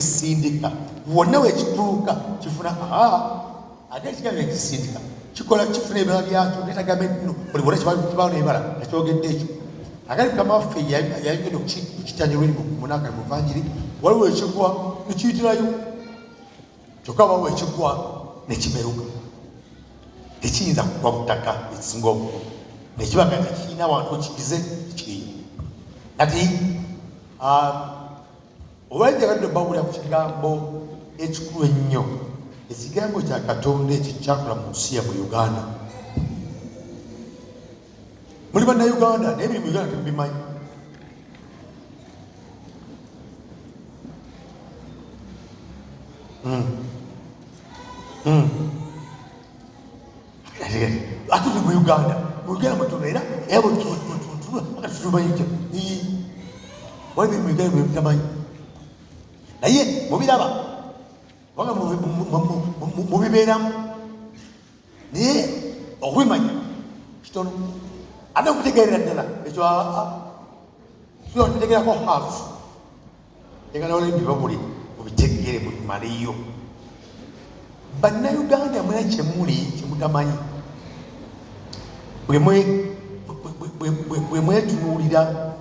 Sindika wonna wekituuka kifuna ate ekigambo ekisindika kikola kifuna ebibala byakyo netagamba no buli wonna kibaawo nebibala nakyogedde ekyo akali mukama waffe yayogedde okukitanya olweri munaka muvanjiri waliwo ekigwa nekiyitirayo kyokka wawo ekigwa nekimeruka tekiyinza kugwa butaka ekisinga obukulu nekiba nga tekirina wantu kigize kiriyo kati Olwali njagadde obawulira ku kigambo ekikulu ennyo, ekigambo kya Katonda ekyo kyakola mu nsi yammwe Uganda. Muli Bannayuganda naye biri mu Uganda temubimanyi. Ate tuli mu Uganda, mu Uganda mwe tubeera era bwe tutumanyi waliwo ebiri mu Uganda bye mutamanyi naye mubiraba kubanga mubibeeramu naye okubimanya kitono ate okutegeerera ddala ekyo tutegeerako half. Njagala olwembi babuli mubitegeere mubimaleyo. Bannayuganda mulina kyemuli kyemutamanyi bwe mwetunuulira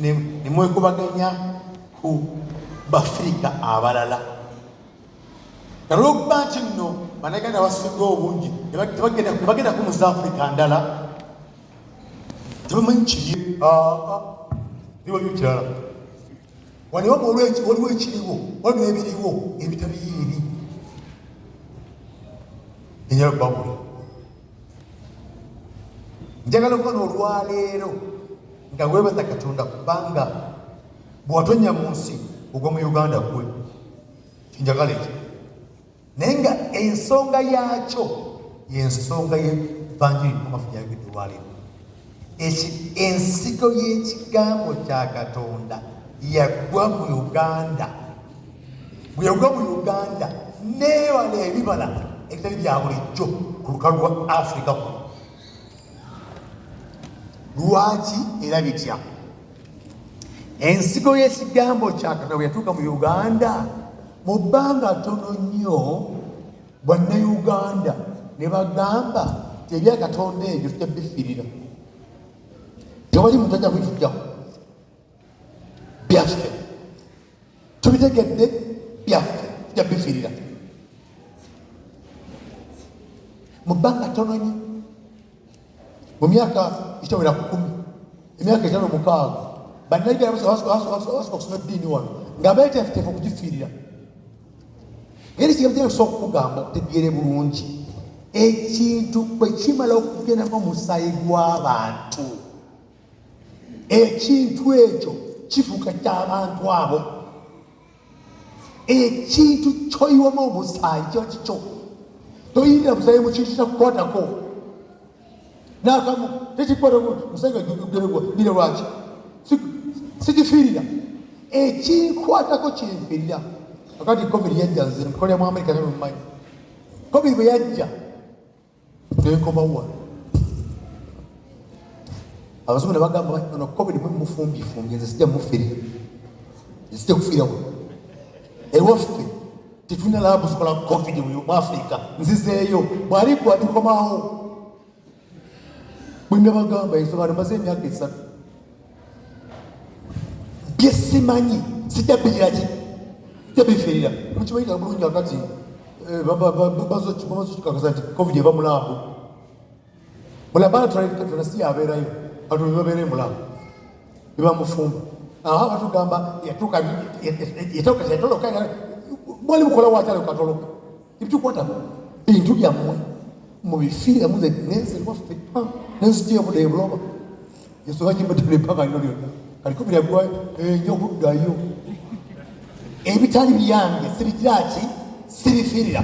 ne mwekubaganya ku Bafirika abalala. Olwokuba nti nno Bannayuganda basinga obungi tebagenda ku mu Afrika ndala tebamanyi kiri waliwo kirala wano waliwo ekiriwo waliwo ebiriwo ebitabiyiiri enjala babuli njagala okuba n'olwaleero nga webaza Katonda kubanga bwewatonya mu nsi ogwa mu Uganda gwe kinjagala ekyo naye nga ensonga yaakyo yensonga y'evanjiri Mukama waffe gyayogedde olwaleero. Ensigo y'ekigambo kya Katonda yagwa mu Uganda, bwe yagwa mu Uganda neebala ebibala ebitali bya bulijjo ku lukalu lwa Afirika kuno. Lwaki era bitya? Ensigo y'ekigambo kya Katonda bwe yatuuka mu Uganda mu bbanga ttono nnyo Bannayuganda ne bagamba nti ebya Katonda ebyo tujja bifiirira, tewali muntu ajja kubitujjako, byaffe tubitegedde, byaffe tujja bifiirira mu bbanga ttono nnyo. Mu myaka ekitawera 10, emyaka 56, Bannayuganda basooka okusoma eddiini wano nga beeteefuteefu okugifiirira. Era ekigambo kyange okusobola okukugamba okutegeere bulungi, ekintu bwe kimala okugendamu omusaayi gw'abantu, ekintu ekyo kifuuka ky'abantu abo. Ekintu kyoyiwamu omusaayi kiba kikyo, toyingira musaayi mu kintu kitakukwatako nakamu tekikwatako musaayi gwa lwaki sikifiirira ekinkwatako kinfiirira. Akati COVID yajja, nze nkolera mu Amerika naye mumanyi COVID bwe yajja nenkomawo wano abazungu ne bagamba ono COVID mwe mufumbifumbye, nze sijja mufiirira, nze sijja kufiira wano ewaffe tetulina laabu zikola COVID mu Afirika, nzizeeyo bw'aligwa ndikomawo. Bwe nabagamba ensonga maze emyaka 3 bye simanyi sijja bigiraki sijja bifiirira. Mukimanyi bulungi akati bamaze okikakasa nti COVID eva mu laabu, mu laboratory Katonda si yabeerayo, bantu bebabeera mu laabu bebamufumba. Aha batugamba yatuuka yatoloka yatoloka mwali mukola wakyalo katoloka ebitukwatako bintu byammwe mubifiire muze nenze waffe nenzijja buda ebuloba ensonga kimbatula ebbanga lino lyonna kati COVID yaggwayo nja okuddayo ebitali byange sibigiraki sibifiirira.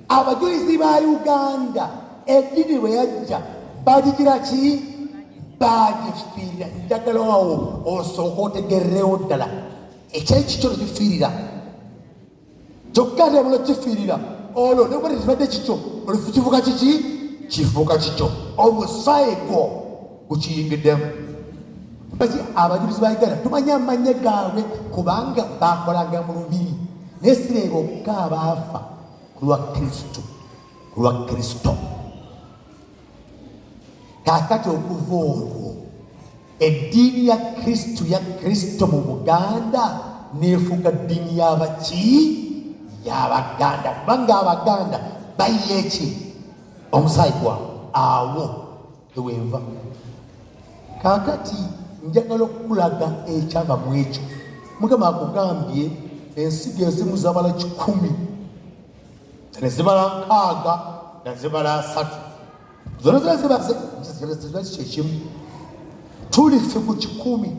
Abajulizi ba Uganda eddiini bwe yajja bagigira ki? Bagifiirira. Njagala awo osooka otegererewo ddala ekyekikyo tekifiirira kyokka ate wabula kifiirira olwo nekuba tekibadde kikyo olwo kifuuka kiki? Kifuuka kikyo, omusaayi gwo gukiyingiddemu. Lwaki abajulizi ba Uganda tumanyi amannya gaabwe kubanga bakolanga mu lubiri, naye si be bokka abaafa ku lwa Kristo, ku lwa Kristo. Kaakati okuva olwo eddiini ya Kristo ya Kristo mu Buganda neefuuka ddiini y'abaki y'Abaganda, kubanga Abaganda bayiye eki omusaayi gwabwe awo ewenva. Kaakati njagala okukulaga ekyava mu ekyo. Mukama akugambye ensigo ezimu zabala 100 ne zibala 60 ne zibala 30, zona zona ziba kyekimu. Tuli ffe ku 100,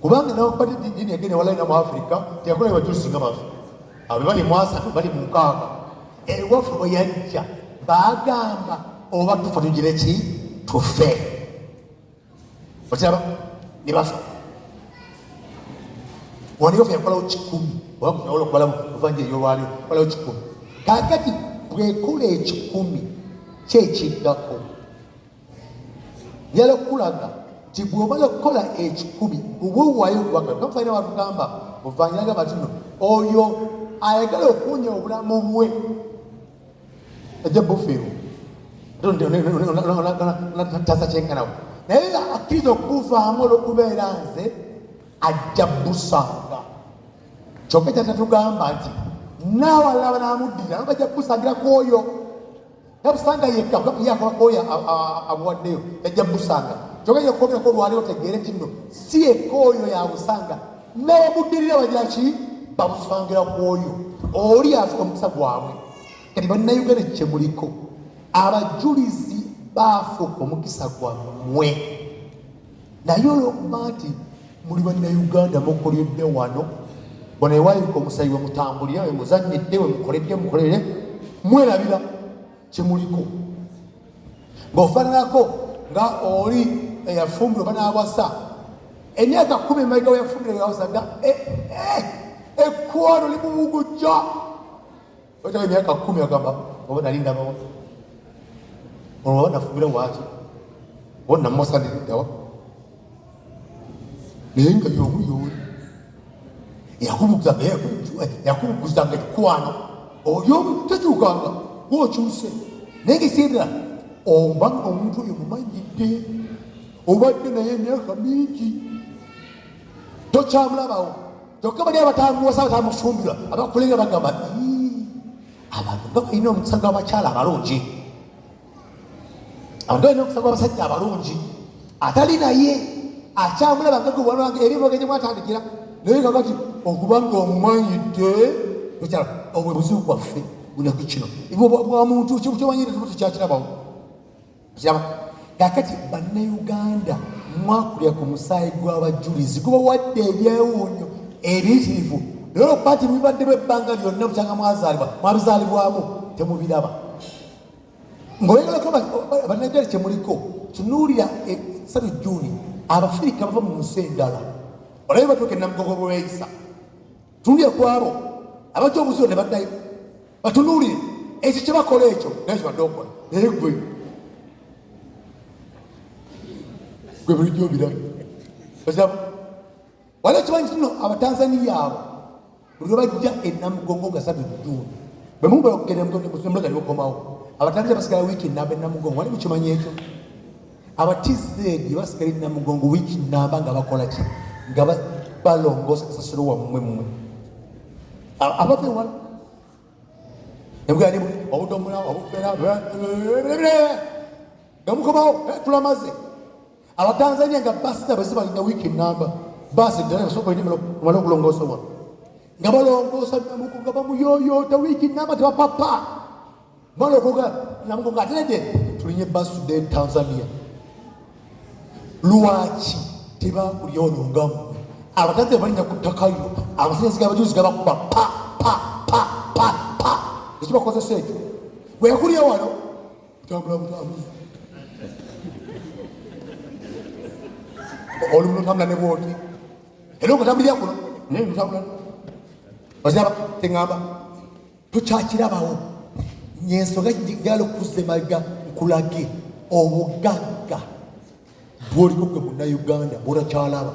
kubanga nawakubadde eddiini yagenda ewala ina mu Afirika teyakola bajulizi nga baffe abo bali mu 30 bali mu 60. Ewaffe bwe yajja baagamba oba tufa tugire ki tufe, okiraba ne bafa. Waniyofe yakolawo 100 oba kusobola okubala muvanjiri ey'olwaliro yakolawo 100. Kaakati bw'ekola 100 kyekiddako njala okukulaga nti bw'omala okukola 100 bwewaayo okubaga kamufaina batugamba muvanjiri agamba nti no oyo ayagala okuwonya obulamu bwe ajja bufiirwa tasa kyenkanawo, naye akkiriza okuvaamu olw'okubeera nze ajja busanga. Kyokka kyatatugamba nti n'abalala banaamuddira nabo bajja kubusangira ku oyo tabusanga yekka, yakola ku oyo abuwaddeyo yajja busanga. Kyokka yakwogerako olwaleero otegeere nti nno si yekka oyo yabusanga, n'abamuddirira bagira ki babusangira ku oyo oli afuka omukisa gwabwe. Kati bannayuganda kye muliko abajulizi baafuuka omukisa gwammwe, naye olwokuba nti muli bannayuganda mukulidde wano wano ewayika omusayi we mutambulira we muzannyidde we mukoledde mukolere mwerabira kyemuliko, ng'ofaananako nga oli eyafumbirwa oba n'awasa emyaka 10 emabega we yafumbirwa yawasaga ekkwano limuwugujja otawo emyaka 10 agamba oba nali ndabawa olwo oba nafumbira waaki oba namuwasa ndiriddawa, naye nga yomu yooli yakubuguzanga ekkwano oyo tekyukanga gwokyuse, naye ngaekiseera oba omuntu oyo mumanyidde obadde naye emyaka mingi tokyamulabawo. Kyokka bali abatamuwasa abatamufumbirwa abakulenga bagamba abantu nga balina omukisa gw'abakyala abalungi, abantu balina omukisa gw'abasajja abalungi, atali naye akyamulaba nga gwe eri mwagenye mwatandikira, naye kakati okuba nga omumanyidde okyala obwe buzibu bwaffe bunaku kino bwa muntu kyemanyire tukyakirabawo. Kiraba kakati bannayuganda mwakulya ku musaayi gw'abajulizi gubawadde ebyewuunyo ebiyitirivu, naye olwokuba nti mubibaddemu ebbanga lyonna bukyanga mwazaalibwa mwabizaalibwamu temubiraba. Ng'oyagalako bannayuganda kyemuliko tunuulira 3 Juni Abafirika bava mu nsi endala olabe batuuka enamugogo bwe beeyisa. Tunuulira ku abo abajja obuzibu ne baddayo, batunuulire ekyo kye bakola ekyo naye kibadde okola, naye gwe gwe bulijjo obiraba. Waliwo ekimanyi kino Abatanzaniya abo buli lwe bajja enamugongo nga 3 Juni bwe mumala okugenda mulaga nebakomawo, Abatanzaniya basigala wiiki ennamba enamugongo. Wali mukimanyi ekyo? Aba TZ basigala enamugongo wiiki nnamba nga bakola ki? Nga balongoosa kasasiro wammwe mmwe abava ewala obudomola obufera nga mukomawo tulamaze. Abatanzania nga basi zaabwe zibalinda wiiki ennamba, baasi ddala omale okulongoosa wano nga balongoosa Namugongo nga bamuyoyoota wiiki nnamba tebapapa mala okuga Namugongo ateredde tulinye basi tudde e Tanzania. Lwaki tebakulya ono nga mmwe? Abatanzania balinnya ku ttaka lyo, amasanyalaze g'abajulizi gabakuba pa pa pa pa pa, ekibakozesa ekyo bwe yakulya wano tambula butambuzi oli mutambula ne bwoti era okutambulira kuno naye mutambula ozaba teŋamba tukyakirabawo nyensonga njagala okuzza emabega nkulage obugagga Bwoliko gwe Munnayuganda bwotakyalaba.